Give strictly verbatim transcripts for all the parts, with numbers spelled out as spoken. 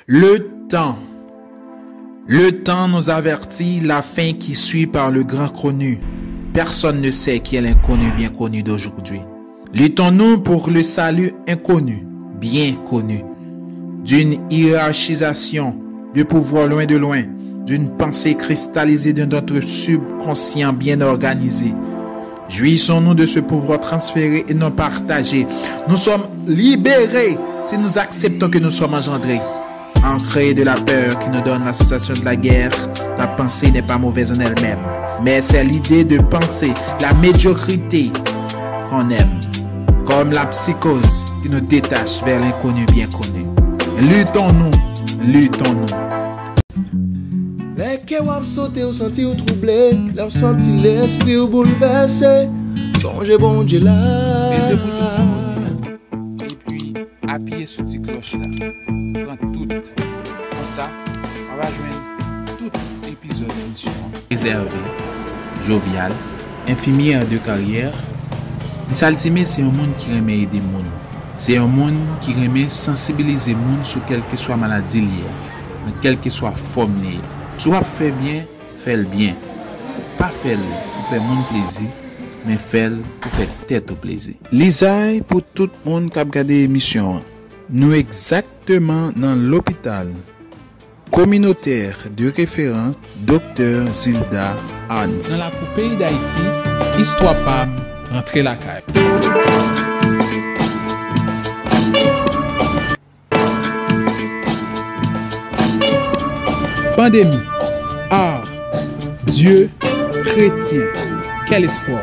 Le temps. Le temps nous avertit la fin qui suit par le grand chrono. Personne ne sait qui est l'inconnu bien connu d'aujourd'hui. Luttons-nous pour le salut inconnu, bien connu, d'une hiérarchisation de pouvoir loin de loin, d'une pensée cristallisée dans notre subconscient bien organisé. Jouissons-nous de ce pouvoir transféré et non partagé. Nous sommes libérés si nous acceptons que nous sommes engendrés. Ancré de la peur qui nous donne la sensation de la guerre, la pensée n'est pas mauvaise en elle-même, mais c'est l'idée de penser la médiocrité qu'on aime, comme la psychose qui nous détache vers l'inconnu bien connu. Luttons-nous, luttons-nous. Lè kè w ap sote, ou santi w twouble, lè w santi lespri w boulvèse, sonje Bondye la. Peze bouton sa, epi apiye sou ti klòch la. Pran tout. Konsa, w ap jwenn tout epizòd emisyon an. Rezève, jovyal, enfimyè de karyè, Miss Altime se yon moun ki renmen ede moun. Se yon moun ki renmen sansibilize moun sou kèlkeswa maladi li ye a, nan kèlkeswa fòm li ye. Si w ap fè byen, fè l byen. Pa fè l pou fè moun plezi, men fè l pou fè tèt ou plezi. Lizay pou tout moun k ap gade emisyon an. Nou egzakteman nan lopital kominotè de referans Doktè Zilda Hans. Nan lakou peyi Dayiti, istwa pa m rantre lakay. Pandémie, art, Dieu, chrétien, quel espoir!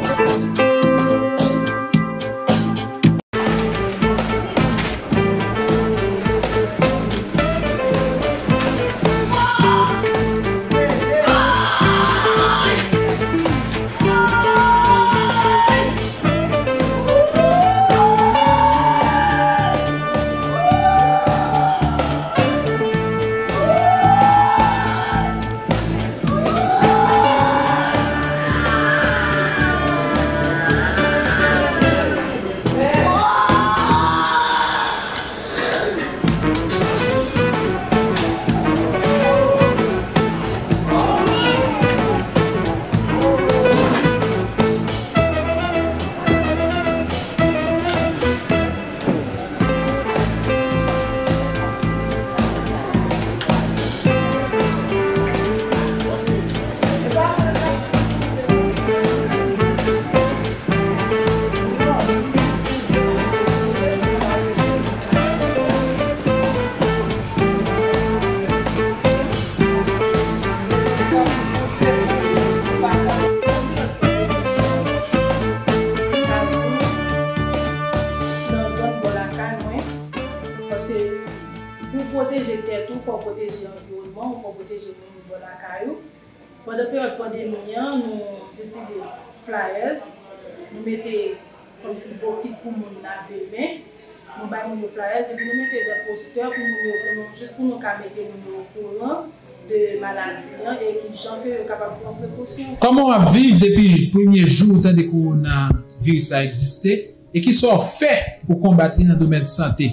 Nan zòn bò lakay mwen, paske pou w pwoteje tèt ou, fò w pwoteje anviwònman ou, fò w pwoteje moun bò lakay ou. Pandan peryòd pandemi an, nou distribye flyers, nou mete kòmsi bokit pou moun lave men, nou bay moun yo flyers, epi nou mete de postè pou moun yo, pou nou, jis pou nou ka mete moun yo okouran de maladi an e ki jan ke yo kapab pran prekosyon. Kòman w ap viv depi premye jou ou tande kowonaviris la egziste? E kisa w fè pou konbat li nan domèn sante?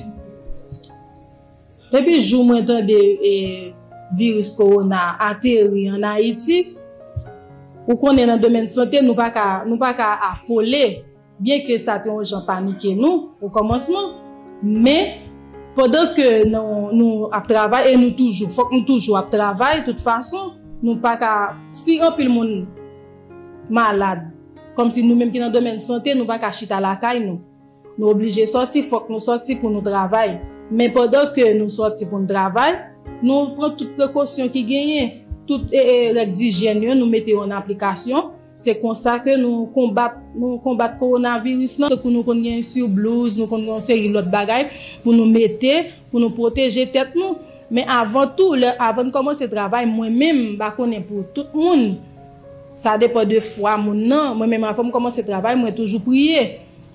Depi jou mwen tande, e, viris kowona a ateri ann Ayiti, ou konnen nan domèn sante, nou pa ka, nou pa ka afole, byenke sa te yon jan panike nou o kòmansman, men pandan ke nou, nou ap travay, e nou toujou, fòk nou toujou ap travay, tout fason, nou pa ka, si anpil moun malad, kòmsi nou menm ki nan domèn sante, nou pa ka chita lakay nou. Nou oblije sòti, fòk nou sòti pou nou travay. Men pandan ke nou sòti pou nou travay, nou pran tout prekosyon ki genyen, tout, e, e, règ dijyèn yo, nou mete yo an aplikasyon. Se konsa ke nou konbat, nou konbat kowonaviris lan. Tankou nou konn gen siblouz, nou konn gen yon seri lòt bagay pou nou mete, pou nou pwoteje tèt nou. Men avan tou, lè, avan n kòmanse travay, mwen menm, m pa konnen pou tout moun, sa depann de fwa moun nan. Mwen menm, avan m kòmanse travay, mwen toujou priye.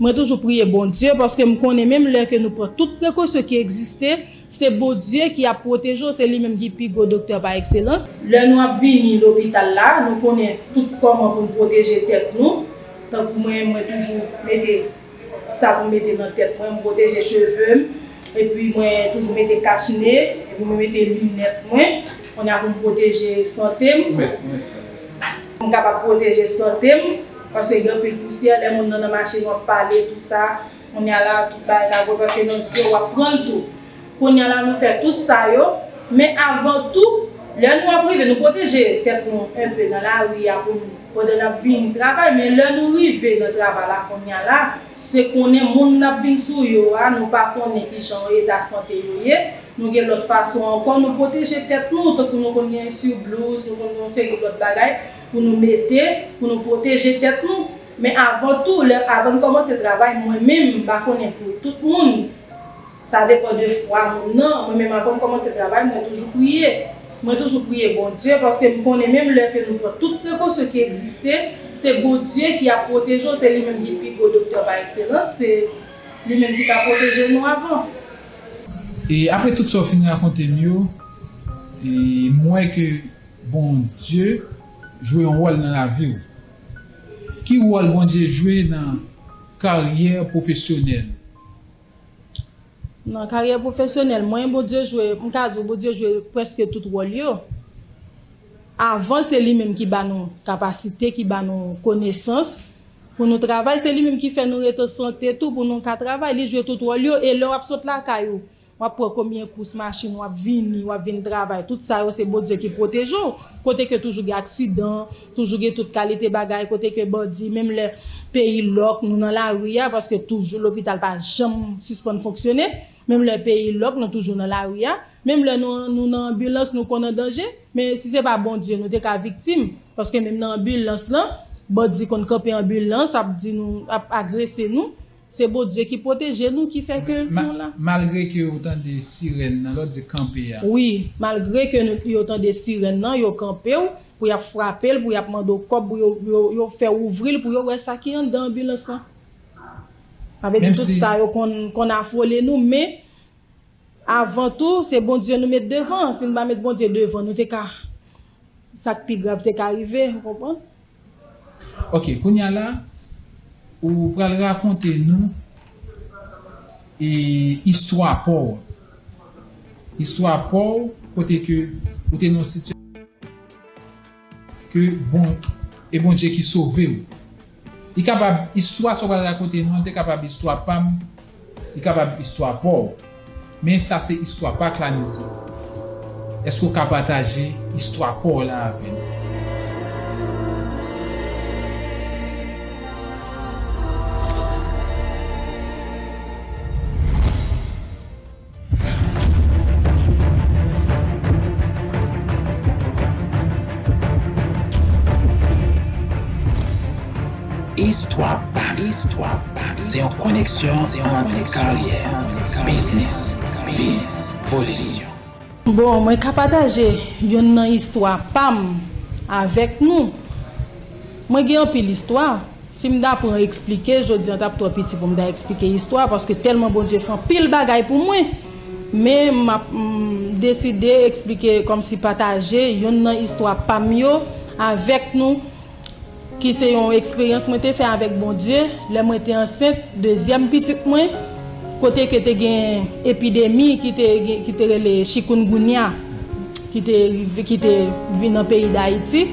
Mwen toujou priye Bondye, paske m konnen menm lè ke nou pran tout prekosyon ki egziste, se Bondye ki ap pwoteje w, se li menm ki pi gwo doktè pa ekselans. Lè nou ap vini lopital la, nou konnen tout kòman pou n pwoteje tèt nou. Tankou mwen, mwen toujou mete sa pou m mete nan tèt mwen, m pwoteje cheve m, epi mwen toujou mete kach ne. Mwen mete linèt mwen, kounye a pou m pwoteje sante m. Pou m kapab pwoteje sante m, paske gen anpil pousyè, lè moun nan nan machin w ap pale, tou sa, kounye a la, tout bagay ka voye, paske nan zye w ap pran l tou. Kounye a la, nou fè tout sa yo, men avan tou, lè nou ap rive, nou pwoteje tèt nou enpe nan lari a pou nou, pandan n ap vini travay, men lè nou rive nan travay la kounye a la, se konnen moun n ap vin sou yo a, nou pa konnen kijan eta sante yo ye, nou gen lòt fason ankò, nou pwoteje tèt nou, tankou nou konn gen siblouz, nou konn gen yon seri lòt bagay pou nou mete, pou nou pwoteje tèt nou. Men avan tou, lè, avan n kòmanse travay, mwen menm, m pa konnen pou tout moun, sa depann de fwa moun nan. Mwen menm, avan m kòmanse travay, mwen toujou priye. Mwen toujou priye Bondye, paske m konnen menm lè ke nou pran tout prekosyon ki egziste, se Bondye ki ap pwoteje w, se li menm ki pi gwo doktè pa ekselans, se li menm ki ka pwoteje nou avan. E apre tout sa w fin rakonte m yo, e m wè ke Bondye jwe yon wòl nan lavi w. Ki wòl Bondye jwe nan karyè pwofesyonèl? Nan karyè pwofesyonèl mwen, Bondye jwe, m ka di w, Bondye jwe prèske tout wòl yo. Avan, se li menm ki ba nou kapasite, ki ba nou konesans pou nou travay. Se li menm ki fè nou ret an sante tou, pou nou ka travay. Li jwe tout wòl yo. E lè w ap sot lakay ou, w ap pran konbyen kous machin, w ap vini, w ap vin travay. Tout sa yo, se Bondye ki pwoteje w. Kote ke toujou gen aksidan, toujou gen tout kalite bagay, kote ke bandi, menm lè peyi lòk, nou nan lari a, paske toujou lopital pa janm sispann fonksyone. Menm lè peyi lòk, nou toujou nan lari a. Menm lè nou, nou nan anbilans, nou konn an danje. Men si se pa Bondye, nou te ka viktim. Paske menm nan anbilans lan, bandi konn kanpe anbilans, ap di nou, ap agrese nou. Se Bondye ki pwoteje nou, ki fè ke Ma-, nou la. Malgre ke yo tande sirèn nan, lè w di kanpe a. Wi, malgre ke nou, yo tande sirèn nan, yo kanpe w, pou y ap frape l, pou y ap mande w kòb, pou yo, yo, yo fè w ouvri l, pou yo wè sa ki anndan anbilans lan. Sa vle di tout sa yo konn, konn afole nou, men avan tou, se Bondye nou met devan. Si n pa met Bondye devan, nou te ka, sa k pi grav te ka rive, ou konprann? Ok, kounye a la, ou pral rakonte nou, e, istwa pa w. Istwa pa w, kote ke ou te nan yon sitiyasyon ke bon, e Bondye ki sove w. Li kapab, istwa sa w pral rakonte nou an, te kapab istwa pa m, li kapab istwa pa w. Men sa se istwa pa Clanisville. Èske w ka pataje istwa pa w la avè nou? Istwa pa m, istwa pa m, se yon koneksyon ant karyè, biznis, vi, volisyon. Bon, mwen ka pataje youn nan istwa pa m avèk nou. Mwen gen anpil istwa. Si m ta pran eksplike, jodi a t ap twò piti pou m ta eksplike istwa, paske tèlman Bondye fè anpil bagay pou mwen. Men m ap, m deside eksplike, kòmsi pataje youn nan istwa pa m yo avèk nou, ki se yon eksperyans mwen te fè avèk Bondye lè mwen te ansent dezyèm pitit mwen, kote ke te gen epidemi ki te, ki te rele chikungunya, ki te rive, ki te vin nan peyi Dayiti.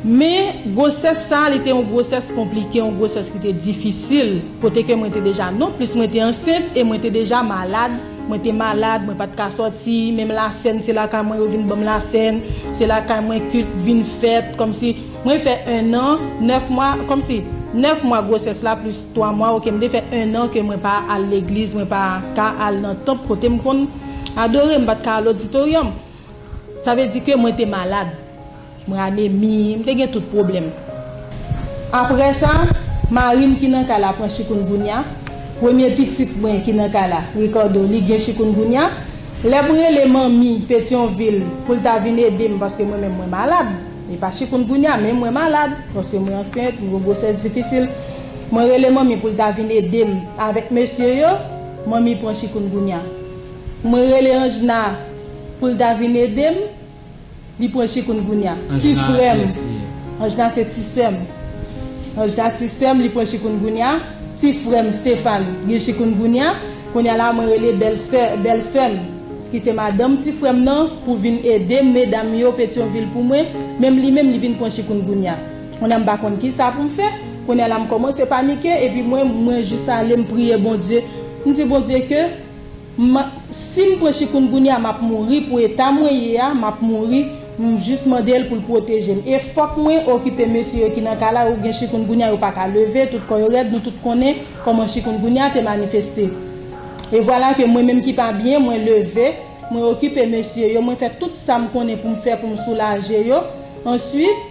Men gwosès sa, li te yon gwosès konplike, yon gwosès ki te difisil, kote ke mwen te deja, non plis mwen te ansent e mwen te deja malad, mwen te malad, mwen pa t ka sòti, menm lasèn, se lakay mwen yo vin ban m lasèn, se lakay mwen kilt vin fèt, kòmsi mwen fè en an, nèf mwa, kòmsi nèf mwa gwosès la plis twa mwa, ok, m te fè en an ke mwen pa al legliz, mwen pa ka al nan tanp kote m konn adore, m pa t ka al oditoryòm. Sa vle di ke mwen te malad. Mwen anemi, m te gen tout pwoblèm. Apre sa, mari m ki nan kay la pran chikungunya. Premye pitit mwen ki nan kay la, Ricardo, li gen chikungunya. Lè m rele manmi Petyonvil pou l ta vin ede m, paske mwen menm mwen malad. E pa chikungunya, men mwen malad, paske mwen ansent, m gen gwosès difisil. Mwen rele manmi pou l ta vin ede m avèk mesye yo, manmi pran chikungunya. Mwen rele Anjna pou l ta vin ede m, li pran chikungunya. Ti frè m, Anjna se ti sè m. Anjna ti sè m, li pran chikungunya. Ti frè m, Stéphane, gen chikungunya. Kounye a la, mwen rele bèlsè, bèlsè m, ki se madanm ti frè m nan, pou vin ede medam yo Petyonvil pou mwen, menm li menm li vin pran chikungunya. Kounye a m pa konn ki sa pou m fè. Kounye a la m kòmanse panike, epi mwen, mwen jis ale m priye Bondye. M di Bondye ke m, si m pran chikungunya, m ap mouri pou eta mwen ye a, m ap mouri. M jis mande l pou l pwoteje m. E fòk mwen okipe mesye yo ki nan kay la, yo gen chikungunya, yo pa ka leve, tout kò yo rèd, nou tout konnen kòman chikungunya te manifeste. E vwala ke mwen menm ki pa byen, mwen leve, mwen okipe mesye yo, mwen fè tout sa m konnen pou m fè pou m soulaje yo. Answit,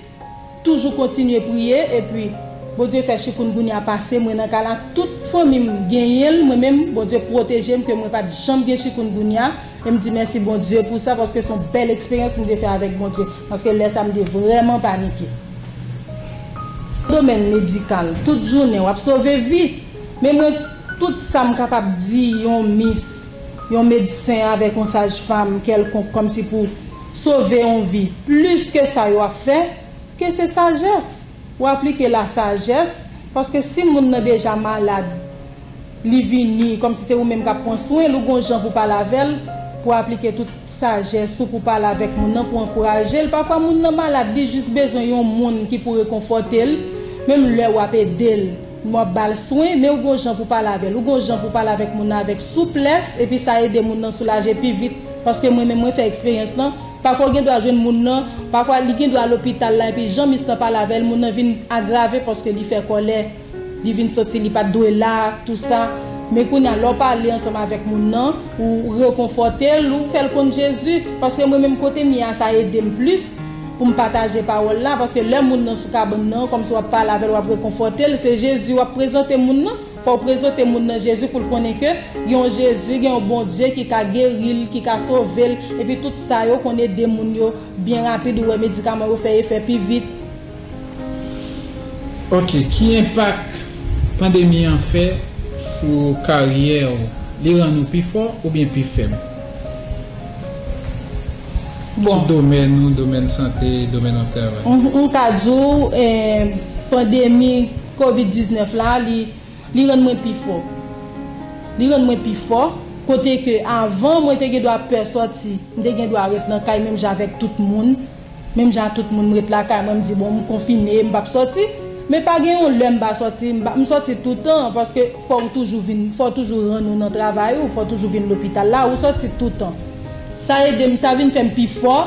toujou kontinye priye, epi Bondye fè chikungunya pase, mwen nan kay la, tout fanmi m genyen l, mwen menm, Bondye pwoteje m, ke mwen pa t janm gen chikungunya, e m di mèsi Bondye pou sa, paske se yon bèl eksperyans m te fè avèk Bondye, paske lè sa m te vrèman panike. Domèn medikal, tout jounen, w ap sove vi, men mwen, tout sa m kapab di yon mis, yon medsen avèk yon sajfanm kèlkonk, kòmsi pou sove yon vi, plis ke sa yo ap fè, ke se sajès. Ou aplike lasajès, paske si moun nan deja malad, li vini, kòmsi se ou menm k ap pran swen l, ou gon jan pou pale avè l, pou aplike tout sajès ou pou pale avèk moun nan, pou ankouraje l. Pafwa moun nan malad, li jis bezwen yon moun ki pou rekonfòte l, menm lè w ap ede l, w ap ba l swen, men ou gon jan pou pale avè l, ou gon jan pou pale avèk moun nan avèk souplès, epi sa ede moun nan soulaje pi vit, paske mwen menm mwen fè eksperyans lan. Pafwa w gen dwa jwenn moun nan, pafwa li gen dwa lopital la, epi jan mis lan pale avè l, moun nan vin agrave paske li fè kòlè, li vin santi li pa t dwe la, tou sa. Men kounye a, lè w pale ansanm avèk moun nan, ou rekonfòte l, ou fè l konn Jezi, paske mwen menm kote m ye a, sa ede m plis pou m pataje pawòl la, paske lè moun nan sou kabann nan, kòmsi w ap pale avè l, w ap rekonfòte l, se Jezi w ap prezante moun nan. Fò w prezante moun nan Jezi pou l konnen ke gen yon Jezi, gen yon Bondye ki ka geri l, ki ka sove l, epi tout sa yo konn ede moun yo byen rapid, ou wè medikaman yo fè efè pi vit. Ok, ki enpak pandemi an fè sou karyè w? Li rann ou pi fò oubyen pi fèb? Bon. Sou domèn ou, domèn sante, domèn w ap travay? M, m ka di w, eh, pandemi kovid diznèf la, li, li rann mwen pi fò. Li rann mwen pi fò, kote ke avan mwen te gen dwa pè sòti, m te gen dwa ret nan kay menm jan avèk tout moun. Menm jan tout moun, m ret lakay mwen, m di, bon, m konfine, m p ap sòti. Men pa gen yon lè m pa sòti, m pa, m sòti toutan, paske fò w toujou vin, fò w toujou rann ou nan travay ou, fò w toujou vin lopital la, ou sòti toutan. Sa ede m, sa vin fè m pi fò,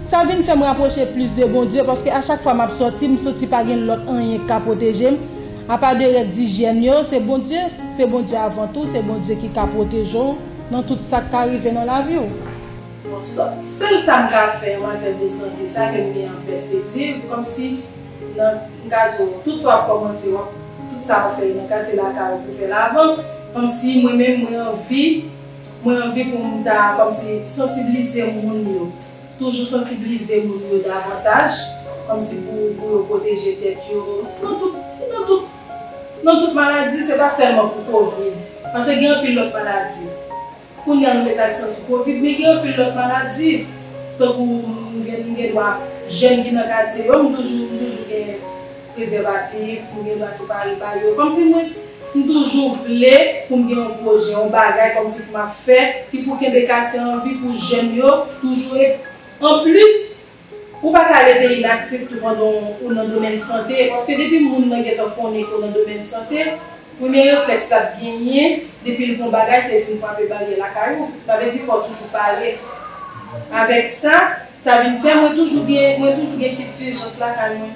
sa vin fè m rapwoche plis de Bondye, paske a chak fwa m ap sòti, m santi pa gen lòt anyen k ka pwoteje m, apa de règ dijyèn yo, se Bondye, se Bondye avan tou, se Bondye ki ka pwoteje w nan tout sa k ka rive nan lavi w. Bon, sèl sa m ka fè an matyè de sante, sa ke m gen an pèspektiv, kòmsi nan, m ka di w, tout sa w ap kòmanse, w ap, tout sa w ap fè nan katye lakay ou pou fè l avan, kòmsi mwen menm, mwen anvi, mwen anvi pou m ta, kòmsi sansiblize moun yo, toujou sansiblize moun yo davantaj, kòmsi pou, pou yo pwoteje tèt yo, nan tout, nan tout, nan tout maladi, se pa sèlman pou kovid, paske gen anpil lòt maladi. Kounye a nou met aksan sou kovid, men gen anpil lòt maladi. Tankou m gen, m gen dwa jèn ki nan katye yo, m toujou, m toujou gen prezèvatif, m gen dwa separe pa yo. Kòmsi mwen, m toujou vle pou m gen yon pwojè, yon bagay kòmsi pou m ap fè, ki pou kenbe katye an vi pou jèn yo toujou. Anplis, ou pa ka rete inaktif tou pandan ou nan domèn sante, paske depi moun nan gentan konnen ke w nan domèn sante, premye reflèks l ap genyen depi l gen yon bagay, se vin frape baryè lakay ou. Sa vle di fò w toujou pare. Avèk sa, sa vin fè mwen toujou gen, mwen toujou gen kit dijans lakay mwen.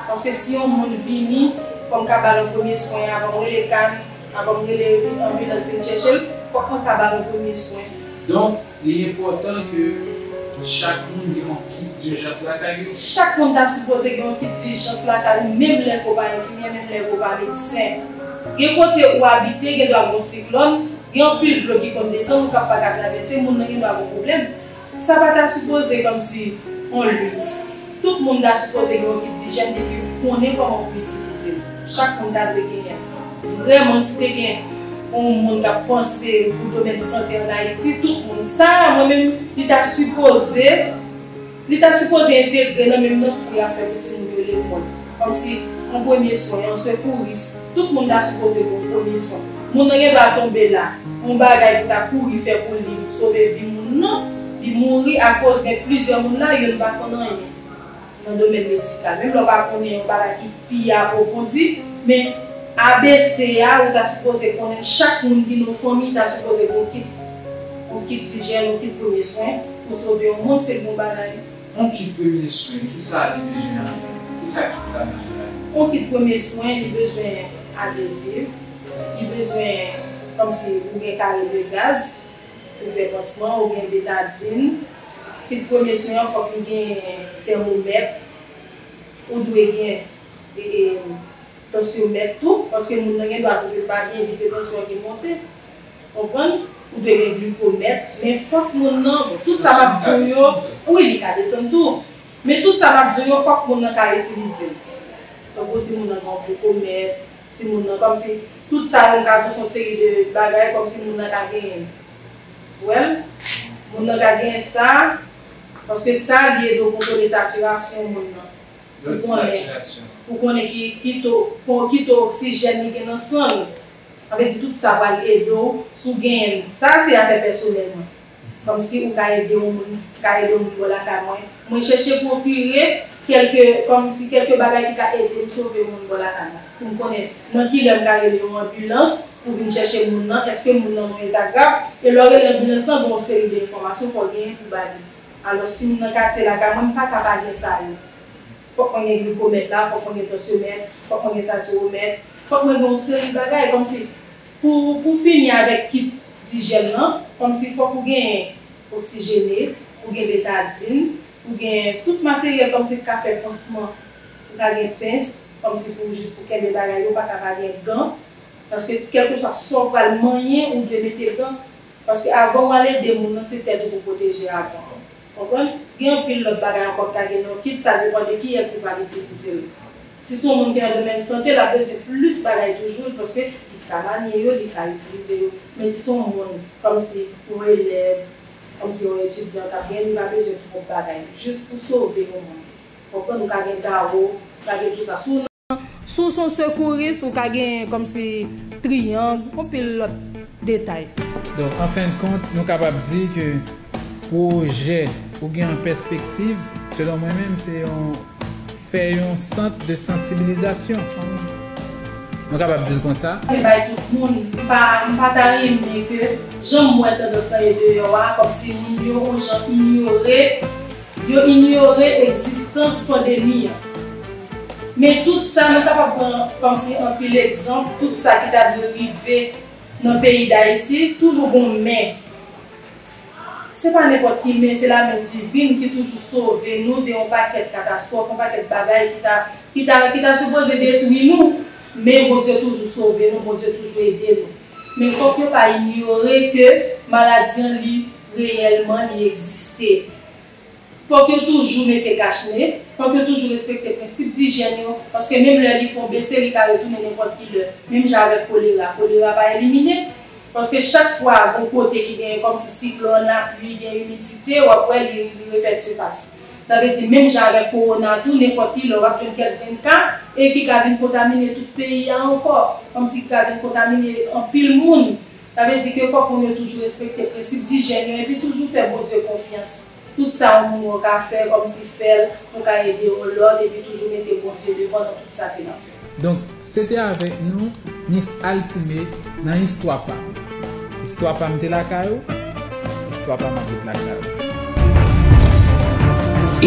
Paske si yon moun vini, fò m ka ba l an premye swen avan m rele kay, avan m rele anbilans vin chèche l, fòk mwen ka ba l an premye swen. Donk, li enpòtan ke chak moun gen yon kit dijans lakay yo. Chak moun ta sipoze gen yon kit dijans lakay ou, menm lè ke w pa enfimyè, menm lè ke w pa medsen. Gen kote ou abite, gen dwa gen yon siklòn, gen anpil dlo ki konn desann, ou k ap pa ka travèse, moun nan gen dwa gen pwoblèm. Sa pa ta sipoze kòmsi yon liks. Tout moun ta sipoze gen yon kit dijèn depi ou konnen kòman pou itilize l. Chak moun ta dwe genyen. Vrèman, si te gen yon moun k ap panse pou domèn sante ann Ayiti, tout moun, sa a, mwen menm, li ta sipoze, li ta sipoze entegre nan menm nan kou y ap fè pou timoun yo lekòl. Kòmsi yon premye swen, yon sekouris, tout moun ta sipoze gen yon premye swen. Moun nan gen dwa tonbe la, yon bagay pou ta kouri fè pou li, pou sove vi moun. Non, li mouri akoz gen plizyè moun la, youn pa konn anyen nan domèn medikal. Menm lè w pa konnen yon bagay ki pi apwofondi, men A B C a, ou ta sipoze konnen, chak moun ki nan yon fanmi ta sipoze gen yon kit, yon kit dijèn, yon kit premye swen pou sove yon moun, se bon bagay. Yon kit premye swen, kisa li bezwen anpil? Kisa kit la bezwen anpil? Yon kit premye swen, li bezwen adeziv, li bezwen kòmsi ou gen kare de gaz, pou fè pansman, ou gen betadin. Kit premye swen an, fòk li gen tèmomèt, ou dwe gen, e, e, tansyomèt tou, paske moun nan gen dwa santi l pa byen, epi se tansyon an ki monte. Konprann? Ou dwe gen glikomèt, men fòk moun nan, bon, tout sa m ap di w yo, wi, li ka desann tou. Men tout sa m ap di w yo, fòk moun nan ka itilize l. Tankou si moun nan gen yon glikomèt, si moun nan, kòmsi, tout sa yo, m ka di w, se yon seri de bagay, kòmsi moun nan ka genyen. Ou wè l? Moun nan ka genyen sa, paske sa, li ede w kontwole satirasyon moun nan. Pou konnen, pou konnen ki, ki to, ki to oksijèn li gen nan san l. Sa vle di tout sa pral ede w, si w genyen l. Sa, se afè pèsonèl mwen. Kòmsi ou ka ede yon moun, ou ka ede yon moun bò lakay mwen. Mwen chèche pwokire kèlke, kòmsi kèlke bagay ki ka ede m sove yon moun bò lakay mwen. Pou m konnen nan ki lè m ka rele yon anbilans pou vin chèche moun nan, èske moun nan nan yon eta grav, e lè w rele anbilans lan, gen yon seri de enfòmasyon fò w genyen pou ba li. Alò, si m nan katye lakay mwen, m pa ka pa gen sa yo. Fòk mwen gen glikomèt la, fòk mwen gen tansyomèt, fòk mwen gen satiromèt, fòk mwen gen yon seri bagay, kòmsi pou, pou fini avèk kit dijèn nan, kòmsi fòk ou gen oksijene, ou gen betadin, ou gen tout materyèl kòmsi k ka fè pansman, ou ka gen pens, kòmsi pou jis pou kenbe bagay yo, pa ka pa gen gan, paske kèlkeswa sa w pral manyen, ou dwe mete gan, paske avan w al ede moun nan, se tèt ou pou pwoteje avan. Konprann? Gen anpil lòt bagay ankò k ka gen nan kit, sa depann de kiyès ki pral itilize l. Si se yon moun ki nan domèn sante, l ap bezwen plis bagay toujou, paske li ka manye yo, li ka itilize yo. Men si se yon moun, kòmsi yon elèv, kòmsi yon etidyan k ap gen, li pa bezwen twòp bagay. Jis pou sove yon moun. Konprann? Ou ka gen tawo, ou ka gen tout sa. Si w nan, si w se yon sekouris, ou ka gen kòmsi triyang, anpil lòt detay. Donk, an fen de kont, nou kapab di ke pwojè ou gen an pèspektiv, selon mwen menm, se yon, fè yon sant de sansibilizasyon. Nou kapab di l konsa. Li bay tout moun, m pa, m pa ta renmen ke jan m wè tandans lan ye deyò a, kòmsi moun yo yon jan inyore, yo inyore egzistans pandemi an. Men tout sa, nou kapab pran kòmsi anpil egzanp, tout sa ki ta dwe rive nan peyi Dayiti, toujou gon men. Se pa nenpòt ki men, se lamen divin ki toujou sove nou de yon pakèt katastwòf, yon pakèt bagay ki ta, ki ta, ki ta sipoze detwi nou. Men Bondye toujou sove nou, Bondye toujou ede nou. Men fòk yo pa inyore ke maladi an li reyèlman li egziste. Fòk yo toujou mete kachne, fòk yo toujou respekte prensip dijèn yo, paske menm lè li fon bese, li ka retounen nenpòt ki lè. Menm jan avèk kolera, kolera pa elimine, paske chak fwa gon kote ki gen kòmsi siklòn, lapli, gen imidite, w ap wè li, li refè sifas. Sa vle di, menm jan avèk kowona tou, nenpòt ki lè w ap jwenn kèk grenn ka, e ki ka vin kontamine tout peyi a ankò, kòmsi ki ka vin kontamine anpil moun. Sa vle di ke fòk moun yo toujou respekte prensip dijèn yo epi toujou fè Bondye konfyans. Tout sa yon moun yo ka fè, kòmsi fè l, pou ka ede yon lòt, epi toujou mete Bondye devan nan tout sa ke n ap fè. Donk, se te avèk nou, Miss Altime, nan Istwa Pa m. Istwa pa m te lakay ou, istwa pa m ap ret lakay ou.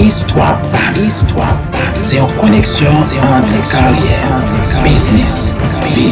Istwa pa m, istwa pa m, se yon koneksyon ant karyè, biznis, vi.